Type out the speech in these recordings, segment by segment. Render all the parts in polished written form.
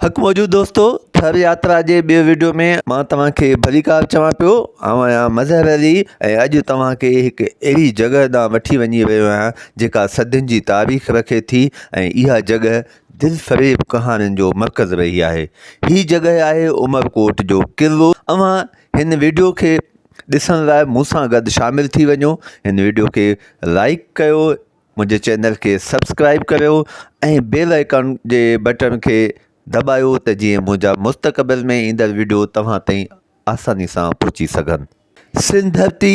حق موجود دوستو ٿر ياترا جي ٻي وڊيو ۾ مان توهان کي ڀليڪار چوان پيو. آئون آهيان مظهر علي ۽ اڄ توهان کي هڪ اهڙي جڳهه ڏانهن وٺي وڃي رهيو آهيان جيڪا صدين جي تاريخ رکي ٿي ۽ اها جڳهه دلفريب ڪهاڻين جو مرڪز رهي آهي. هي جڳهه آهي عمرڪوٽ جو قلعو. اوهان هن وڊيو کي ڏسڻ لاء مون سان گڏ شامل ٿي وڃو. هن وڊيو کي لائيڪ ڪيو. منهنجي چينل کي سبسڪرائب ڪريو ۽ بيل آئيڪان جي بٽڻ کي دٻايو ته جيئن منهنجا مستقبل ۾ ايندڙ وڊيو توهان تائين آساني سان پهچي سگهن. سنڌ ڌرتي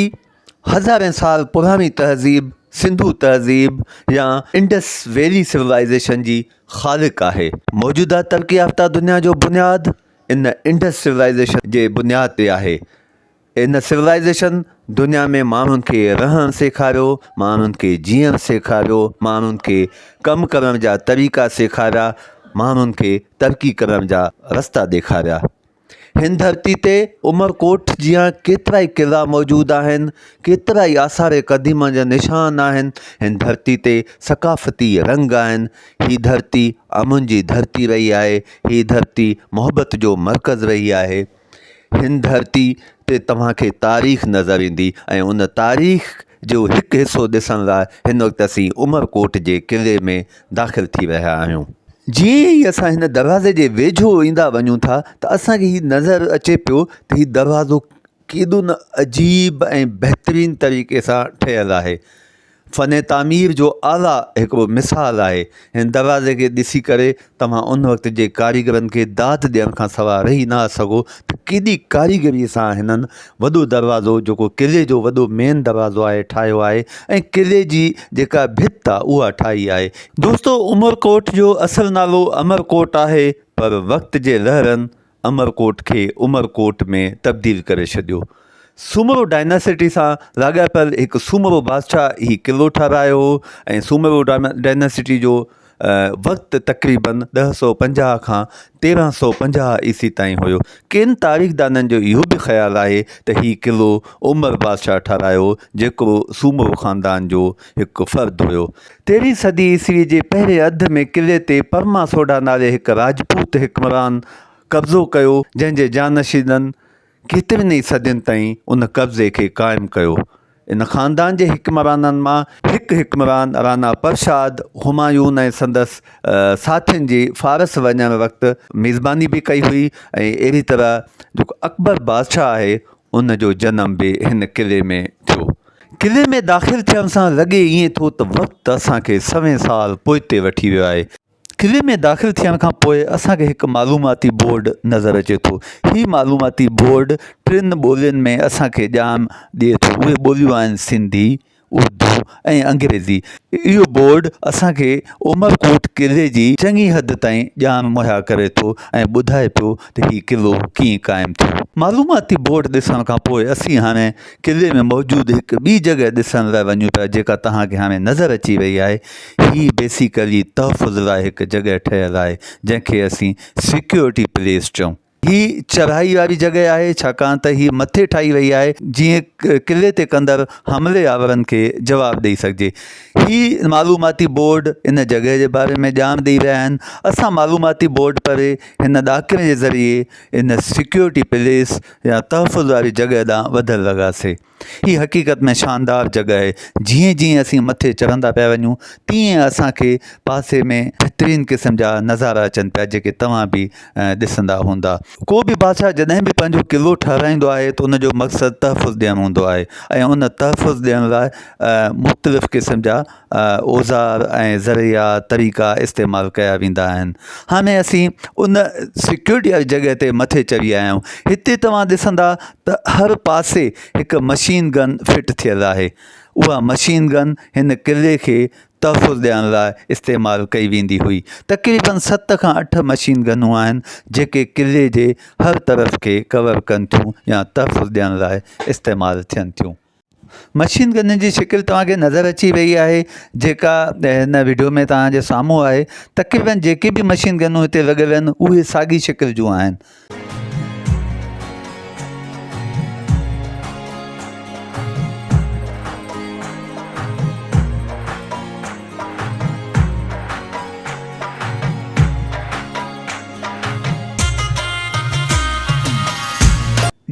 هزارين سال پراڻي تهذيب سنڌو تهذيب يا انڊس ويلي سولائيزيشن جي خالق آهي. موجوده ترقي يافته دنيا جو بنياد ان انڊس سولائيزيشن جي بنياد تي آهي. ان سولائيزيشن دنيا ۾ ماڻهن کي رهڻ سيکاريو، ماڻهن کي جيئڻ سيکاريو، ماڻهن کي ڪم ڪرڻ جا طريقا سيکاريا، ماڻهن کي ترقي ڪرڻ جا رستا ڏيکاريا. هن ڌرتي تي عمرڪوٽ جيان ڪيترائي قلعا موجود آهن، ڪيترائي آثار قديمه جا نشان آهن، هن ڌرتي تي ثقافتي رنگ آهن، هي ڌرتي امن جي ڌرتي رهي آهي، هي ڌرتي محبت جو مرڪز رهي آهي. هن ڌرتي تي توهان کي تاريخ نظر ايندي ۽ ان تاريخ جو هڪ حصو ڏسڻ لاء هن وقت اسين عمرڪوٽ جي قلعي ۾ داخل ٿي رهيا آهيون. جيئن ئي اسان هن دروازي جي ويجهو ايندا وڃون ٿا ته اسان کي هي نظر اچي پيو ته هي دروازو ڪيڏو نه عجيب ۽ بهترين طريقي سان ٺهيل آهي. فن تعمير جو اعليٰ هڪڙو مثال آهي. هن دروازي کي ڏسي ڪري توهان ان وقت جي ڪاريگرن کي داد ڏيڻ کان سواء رهي نه سگهو ته ڪيڏي ڪاريگري سان هنن وڏو دروازو جيڪو قلعي جو وڏو مين دروازو آهي ٺاهيو آهي ۽ قلعي جي جيڪا ڀت آهي اها ٺاهي آهي. دوستو عمرڪوٽ جو اصل نالو امرڪوٽ آهي پر وقت جي لهرن امرڪوٽ کي عمرڪوٽ ۾ تبديل ڪري ڇڏيو. سومرو ڊائناسٽي سان لاڳاپيل هڪ سومرو بادشاهه هي قلعو ٺهرايو هو ۽ سومرو ڊائناسٽي جو وقت تقريبن 1050 کان 1350 عيسوي تائين هيو. ڪن تاريخدانن جو اهو به خيال آهي ته هي قلعو عمر بادشاهه ٺهرايو جيڪو سومرو خاندان جو هڪ فرد هيو. تيرهين صدي عيسوي جي پهرين اڌ ۾ قلعي تي پرما سوڍا نالي هڪ راجپوت حڪمران قبضو ڪيو، جنهن جي جانشينن ڪيترين ئي صدين تائين ان قبضي کي قائم ڪيو. ان خاندان جي حڪمرانن مان هڪ حڪمران رانا پرشاد همايون ۽ سندس ساٿين جي فارس وڃڻ وقت ميزباني به ڪئي هئي ۽ اهڙي طرح جيڪو اڪبر بادشاهه آهي ان جو جنم به هن قلعي ۾ ٿيو. قلعي ۾ داخل ٿيڻ سان لڳي ائين ٿو ته وقت اسان کي سوين سال پوئتي وٺي ويو آهي. قلعي ۾ داخل ٿيڻ کان پوء اسان کي هڪ معلوماتي بورڊ نظر اچي ٿو. هي معلوماتي بورڊ ٽن ٻولين ۾ اسان کي ڄاڻ ڏئي ٿو. اهي ٻوليون آهن سنڌي، اردو ۽ انگريزي. اهو بورڊ اسان کي عمرڪوٽ قلعي جي چڱي حد تائين ڄاڻ مهيا ڪري ٿو ۽ ٻڌائي پيو ته هي قلعو ڪيئن قائم ٿيو. معلوماتي بورڊ ڏسڻ کان پوء اسين هاڻي قلعي ۾ موجود هڪ ٻي جڳهه ڏسڻ لاء وڃون پيا جيڪا توهان کي هاڻي نظر اچي رهي آهي. هي بيسيڪلي تحفظ لاء هڪ جڳهه ٺهيل آهي جنهن کي اسين سيڪيورٽي پليس چئون. هي چڙهائي واري جڳهه آهي ڇاڪاڻ ته هي مٿي ٺاهي وئي آهي جيئن قلعي تي ڪندڙ حملي آورن کي جواب ڏئي سگهجي. هي معلوماتي بورڊ ان جڳهه جي باري ۾ ڄاڻ ڏئي رهيا آهن. اسان معلوماتي بورڊ پڙهي هن ڏاڪڻ جي ذريعي ان سيڪيورٽي پليس يا تحفظ واري جڳهه ڏانهن وڌڻ لڳاسي. هي حقيقت ۾ شاندار جڳهه آهي. جيئن جيئن اسين مٿي چڙهندا پيا وڃون تيئن اسان کي پاسي ۾ بهترين قسم جا نظارا اچن پيا جيڪي توهان به ڏسندا هوندا. ڪو به بادشاهه جڏهن به پنهنجو قلعو ٺهرائيندو آهي ته ان جو مقصد تحفظ ڏيڻ هوندو آهي ۽ ان تحفظ ڏيڻ لاء مختلف قسم جا اوزار ۽ ذريعا طريقا استعمال ڪيا ويندا آهن. هاڻي اسين ان سيڪيورٽي واري جڳهه تي مٿي چڙهي آيا آهيون. هتي توهان ڏسندا ته هر پاسي هڪ مشين گن فٽ ٿيل آهي. اها مشين گن هن قلعي کي تحفظ ڏيڻ لاء استعمال ڪئي ويندي هئي. تقريبن ست کان اٺ مشين گنون آهن جيڪي قلعي جي هر طرف کي ڪور ڪن ٿيون يا تحفظ ڏيڻ لاء استعمال ٿين ٿيون. مشين گن جي شڪل توهان کي نظر اچي وئي آهي جيڪا هن وڊيو ۾ توهان جي سامهون آهي تقريبن جيڪي به مشين گنون هتي لڳل آهن اهي ساڳي شڪل جون آهن.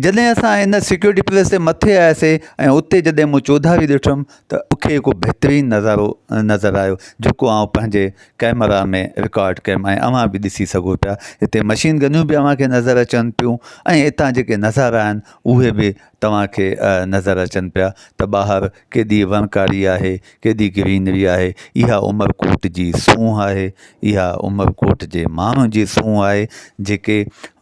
جڏهن اسان ان سيڪيورٽي پلس تي مٿي آياسي ۽ اتي جڏهن مون چوڌاري ڏٺم ته مون کي هڪ بهترين نظارو نظر آيو جيڪو آئون پنهنجي ڪئميرا ۾ رڪارڊ ڪيم ۽ اوهان به ڏسي سگهو پيا هتي مشين گنيون به اوهان کي نظر اچن پيون ۽ هتان جيڪي نظارا آهن اهي به توهان کي نظر اچن پيا ته ٻاهر ڪيڏي وڻڪاري آهي ڪيڏي گرينري آهي اها عمرڪوٽ جي سونهن آهي اها عمرڪوٽ جي ماڻهن جي سونهن آهي جيڪي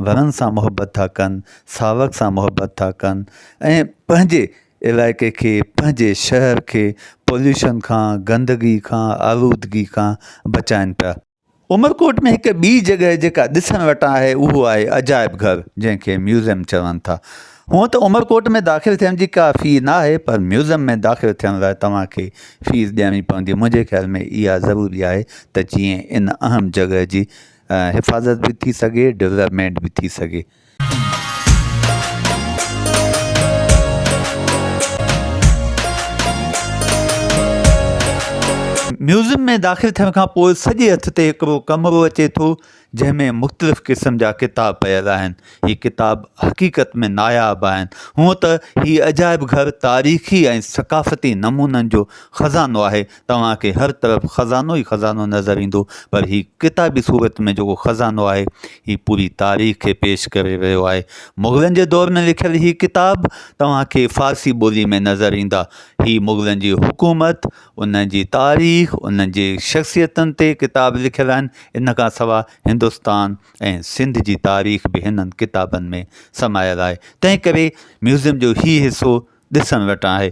وڻن سان محبت ٿا ڪن، ساوڪ سان محبت ٿا ڪن ۽ پنهنجي علائقي کي پنهنجي شهر کي پوليوشن کان گندگي کان آلودگي کان بچائن پيا. عمرڪوٽ ۾ هڪ ٻي جڳهه جيڪا ڏسڻ وٽان آهي اهو آهي عجائب گهر جنهن کي ميوزيم چون ٿا. هونء ته عمرڪوٽ ۾ داخل ٿيڻ جي ڪا في نه آهي پر ميوزم ۾ داخل ٿيڻ لاء توهان کي فيس ڏيڻي پوندي. منهنجي خيال ۾ اها ضروري آهي ته جيئن ان اهم جڳهه جي حفاظت به ٿي سگهي ڊولپمينٽ به ٿي سگهي. ميوزم ۾ داخل ٿيڻ کان پوء سڄي هٿ تي هڪڙو ڪمرو اچي ٿو جنهن ۾ مختلف قسم جا ڪتاب پيل آهن. هي ڪتاب حقيقت ۾ ناياب آهن. هونء ته هي عجائب گهر تاريخي ۽ ثقافتي نمونن جو خزانو آهي. توهان کي هر طرف خزانو ئي خزانو نظر ايندو، پر هي ڪتابي صورت ۾ جيڪو خزانو آهي، هي پوري تاريخ کي پيش ڪري رهيو آهي. مغلن جي دور ۾ لکيل هي ڪتاب توهان کي فارسي ٻولي ۾ نظر ايندا. هي مغلن جي حڪومت، انهن جي تاريخ، انهن جي شخصيتن تي ڪتاب لکيل آهن. ان کان سواء هندستان ۽ سنڌ جي تاريخ به هنن ڪتابن ۾ سمايل آهي. تنهن ڪري ميوزيم جو هي حصو ڏسڻ وٽان آهي.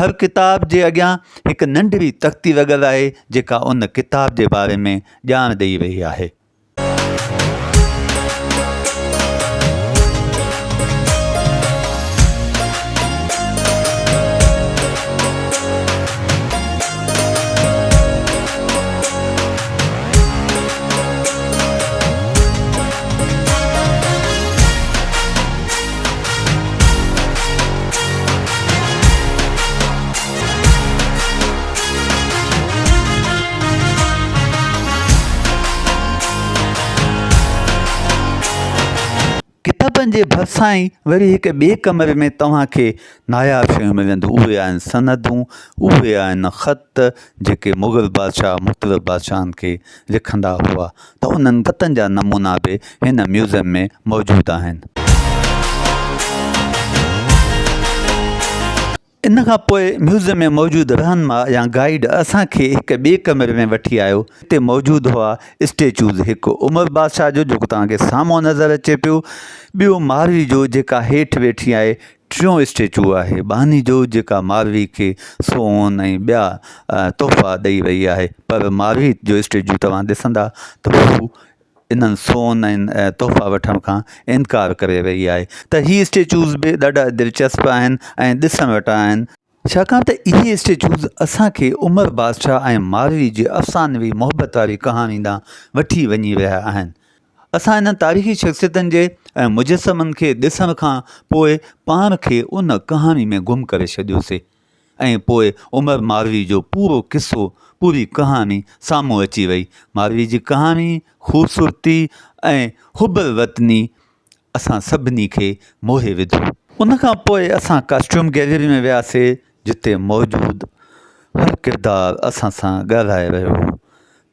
هر ڪتاب جي اڳيان هڪ ننڍڙي تختي لڳل آهي، جيڪا ان ڪتاب جي باري ۾ ڄاڻ ڏئي رهي آهي. ڪتابن جي ڀرسان ئي وري هڪ ٻئي ڪمري ۾ توهان کي ناياب شيون ملنديون. اهي آهن سندون، اهي آهن خط جيڪي مغل بادشاهه مختلف بادشاهن کي لکندا هئا ته انهن خطن جا نمونا به هن ميوزيم ۾ موجود آهن. ان کان پوء ميوزيم ۾ موجود رهنما يا گائيڊ اسان کي هڪ ٻئي ڪمري ۾ وٺي آيو. اتي موجود هئا اسٽيچوز هڪ عمر بادشاهه جو جيڪو توهان کي سامهون نظر اچي پيو، ٻيو ماروي جو جيڪا هيٺ ويٺي آهي، ٽيون اسٽيچو آهي ٻانهي جو جيڪا ماروي کي سون ۽ ٻيا تحفا ڏئي رهي آهي پر ماروي جو اسٽيچو توهان ڏسندا ته هو انهن سون ۽ تحفا وٺڻ کان انڪار ڪري رهي آهي ته هي اسٽيچوز به ڏاڍا دلچسپ آهن ۽ ڏسڻ وٽان آهن. ڇاڪاڻ ته اهي اسٽيچوز اسان کي عمر بادشاهه ۽ ماروي جي افسانوي محبت واري ڪهاڻي ڏانهن وٺي وڃي رهيا آهن. اسان انهن تاريخي شخصيتن جي مجسمن کي ڏسڻ کان پوء پاڻ کي ان ڪهاڻي ۾ گم ڪري ڇڏيوسي. ۽ پوء عمر ماروي جو پورو قصو، پوري ڪهاڻي سامهون اچي وئي. ماروي جي ڪهاڻي، خوبصورتي ۽ حب الوطني اسان سڀني کي موهي وڌو. ان کان پوء اسان ڪاسٽيوم گيلري ۾ وياسي، جتي موجود هر ڪردار اسان سان ڳالهائي رهيو هو.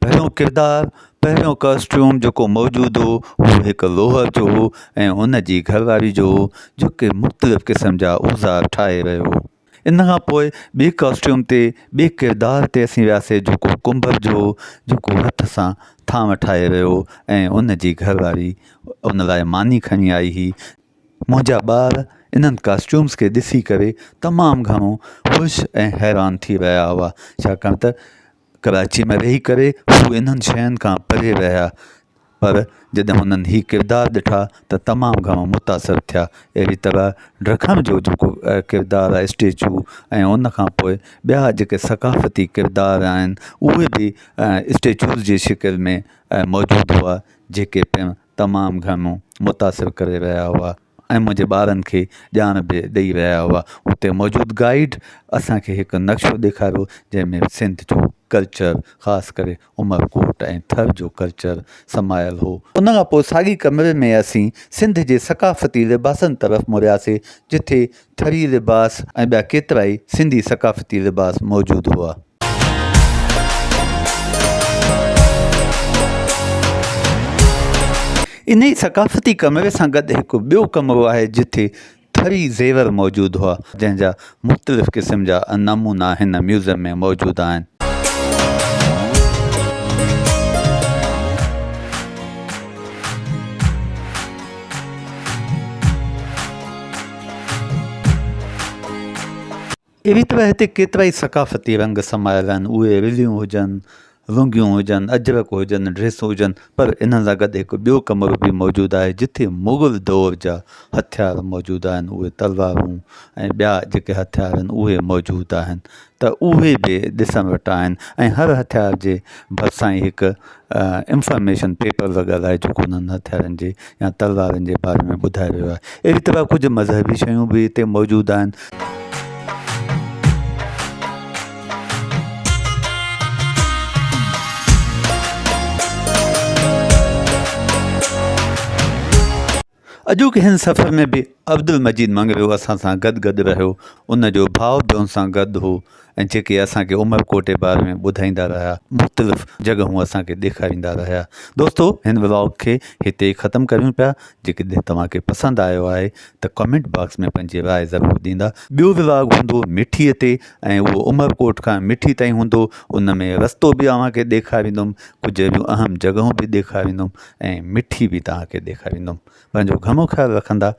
پهريون ڪردار، پهريون ڪاسٽيوم جيڪو موجود هو، اهو هڪ لوهر جو هو ۽ ان جي گهرواري جو هو، جيڪي مختلف قسم جا اوزار ٺاهي رهيو هو. ان کان پوء ٻئي ڪاسٽيوم تي، ٻئي ڪردار تي اسين وياسي جيڪو ڪنڀر جو هو، جيڪو هٿ سان ٿانو ٺاهي رهيو هو ۽ ان جي گهرواري ان لاء ماني کڻي آئي هئي. منهنجا ٻار انهن ڪاسٽيومز کي ڏسي ڪري تمام گهڻو خوش ۽ حيران ٿي رهيا هئا، ڇاڪاڻ ته ڪراچي ۾ رهي ڪري هو انهن شين کان پري رهيا پر جڏهن هنن هي ڪردار ڏٺا ته تمام گهڻو متاثر ٿيا. اهڙي طرح ڊکڻ جو جيڪو ڪردار آهي اسٽيچو ۽ ان کان پوء ٻيا جيڪي ثقافتي ڪردار آهن اهي به اسٽيچوز جي شڪل ۾ موجود هئا جيڪي پڻ تمام گهڻو متاثر ڪري رهيا هئا ۽ منهنجي ٻارن کي ڄاڻ به ڏئي رهيا هئا. اتي موجود گائيڊ اسان کي هڪ نقشو ڏيکاريو جنهن ۾ سنڌ جو. ڪلچر خاص ڪري عمرڪوٽ ۽ ٿر جو ڪلچر سمايل هو. ان کان پوء ساڳئي ڪمري ۾ اسين سنڌ جي ثقافتي لباسن طرف مڙياسي جتي ٿري لباس ۽ ٻيا ڪيترائي سنڌي ثقافتي لباس موجود هئا. انهي ثقافتي ڪمري سان گڏ هڪ ٻيو ڪمرو آهي جتي ٿري زيور موجود هئا، جنهن جا مختلف قسم جا نمونا هن ميوزيم ۾ موجود آهن. اهڙي طرح هتي ڪيترائي ثقافتي رنگ سمايل آهن، اهي رليون هجن، لونگيون هجن، اجرڪ هجن، ڊريسون هجن پر انهن سان گڏ هڪ ٻيو ڪمرو به موجود آهي جتي مغل دور جا هٿيار موجود آهن اهي تلوارون ۽ ٻيا جيڪي هٿيار آهن اهي موجود آهن ته اهي به ڏسڻ وٽان آهن ۽ هر هٿيار جي ڀرسان ئي هڪ انفارميشن پيپر لڳل آهي جيڪو انهن هٿيارن جي يا تلوارن جي باري ۾ ٻڌائي رهيو آهي اهڙي طرح ڪجهه مذهبي شيون به هتي موجود آهن. اڄوڪي هن سفر ۾ به عبدالمجيد مڱريو اسان سان گڏ گڏ رهيو. ان جو ڀاء به ان سان گڏ هو ۽ جيڪي اسان کي عمرڪوٽ جي باري ۾ ٻڌائيندا رهيا. مختلف جڳهون اسان کي ڏيکاريندا رهيا. دوستو هن ولاگ کي هتي ئي ختم ڪريون پيا. جيڪڏهن توهان کي پسند آيو آهي ته ڪمينٽ باڪس ۾ پنهنجي راء ضرور ڏيندا. ٻيو ولاگ هوندو مٺي تي ۽ اهو عمرڪوٽ کان مٺي تائين هوندو. ان ۾ رستو به اوهان کي ڏيکاريندم، ڪجهه اهڙيون اهم جڳهون به ڏيکاريندم ۽ مٺي به توهان کي ڏيکاريندم. پنهنجو گهڻو خيال رکندا.